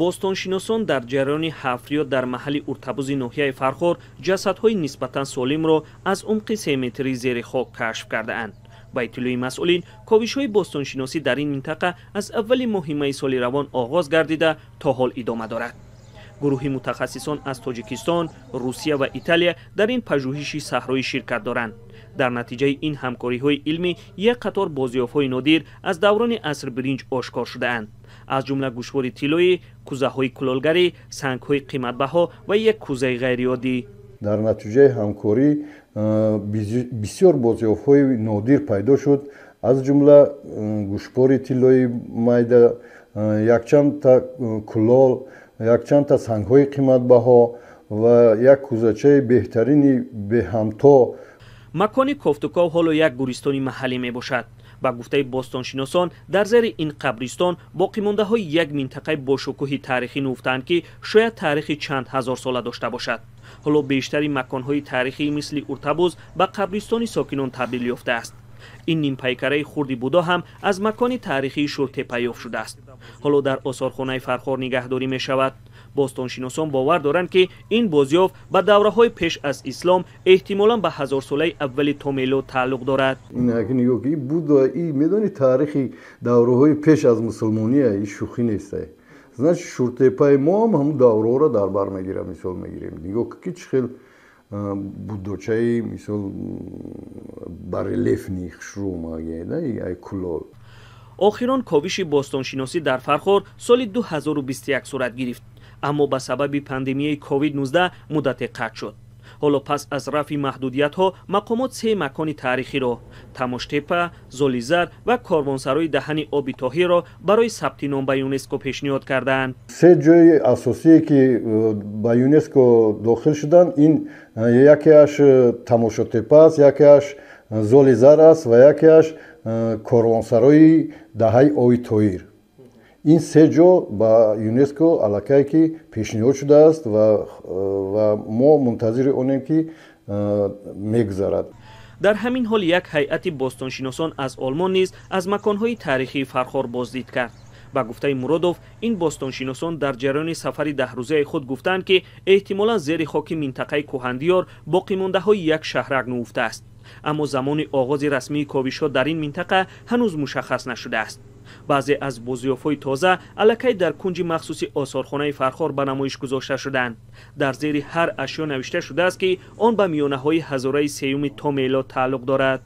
Бостоншиносон дар ҷараёни ҳафриёт дар маҳалли Уртабузи ноҳияи Фархор ҷасадҳои нисбатан солимро аз умқи 3 метрии зери хок кашф кардаанд. Ба иттилои масъулин, ковишҳои бостоншиносӣ дар ин минтақа аз аввали моҳи майи соли равон оғоз гардида, то ҳол идома дорад. Гурӯҳи мутахассисон аз Тоҷикистон, Русия ва Италия дар ин пажӯҳиши саҳроӣ ширкат доранд. Дар натиҷаи ин ҳамкориҳои илмӣ як қатор бозёфтҳои нодир аз даврони асри биринҷ ошкор шудаанд, аз ҷумла гӯшвори тиллоӣ, кӯзаҳои кулолгарӣ, сангҳои қиматбаҳо ва як кӯзаи ғайриоддӣ. Дар натиҷаи ҳамкорӣ бисёр бозёфтҳои нодир пайдо шуд, аз ҷумла гӯшпори тиллои майда, якчандта кулол, якчандта сангҳои қиматбаҳо ва як кӯзачаи беҳтарини беҳамто. Макони кофтуков ҳоло як гӯристони маҳаллӣ мебошад. Ба гуфтаи бостоншиносон, дар зери ин қабристон боқимондаҳои як минтақаи бошукӯҳи таърихӣ нуфтаанд, ки шояд таърихи чанд ҳазорсола дошта бошад. Ҳоло бештари маконҳои таърихӣ мисли Уртабуз ба қабристони сокинон табдил ёфтааст. Ин нимпайкараи хурди Будо ҳам аз макони таърихии Шуртепа ёфт шудааст. Ҳоло дар осорхонаи Фархор нигаҳдорӣ мешавад. Бостоншиносон бовар доранд, ки ин бозёфт ба давраҳои пеш аз ислом, эҳтимолан ба ҳазорсолаи аввали то мелод тааллуқ дорад. Будо медони таърихи давраҳои пеш аз мусулмония, ин шӯхӣ нест. Значит, Шуртепаи мо ҳам ҳамун давраҳоро дар бар мегирад. Мисол мегирем, нигоҳ ки чӣ хел буддочаи, мисол, барельефный хушрӯ ай кулол. Охирон ковиши бостоншиносӣ дар Фархор соли 2021 сурат гирифт, аммо ба сабаби пандемияи COVID-19 муддате қатъ шуд. Ҳоло пас аз рафъи маҳдудиятҳо мақомот се макони таърихиро, Тамоштепа, Золизар ва корвонсарои даҳани оби Тоҳирро, барои сабти ном ба ЮНЕСКО пешниҳод кардаанд. Се ҷои асосие, ки ба ЮНЕСКО дохил шуданд, ин якеаш Тамошотепа аст, якеаш Золизар аст ва якеаш корвонсарои даҳаи оби Тоҳир. Ин се ҷо ба ЮНЕСКО аллакай ки пешниҳод шудааст ва мо мунтазири онем, ки мегузарад. Дар ҳамин ҳол як ҳайати бостоншиносон аз Олмон низ аз маконҳои таърихии Фархор боздид кард. Ба гуфтаи Муродов, ин бостоншиносон дар ҷараёни сафари 10-рӯзаи худ гуфтанд, ки эҳтимолан зери хоки минтақаи Кӯҳандиёр боқимондаҳои як шаҳрак нуфтааст, аммо замони оғози расмии ковишҳо дар ин минтақа ҳанӯз мушаххас нашудааст. Баъзе аз бозёфтҳои тоза аллакай дар кунҷи махсуси осорхонаи Фархор ба намоиш гузошта шуданд. Дар зери ҳар ашё навишта шудааст, ки он ба миёнаҳои ҳазораи сеюми то мелод тааллуқ дорад.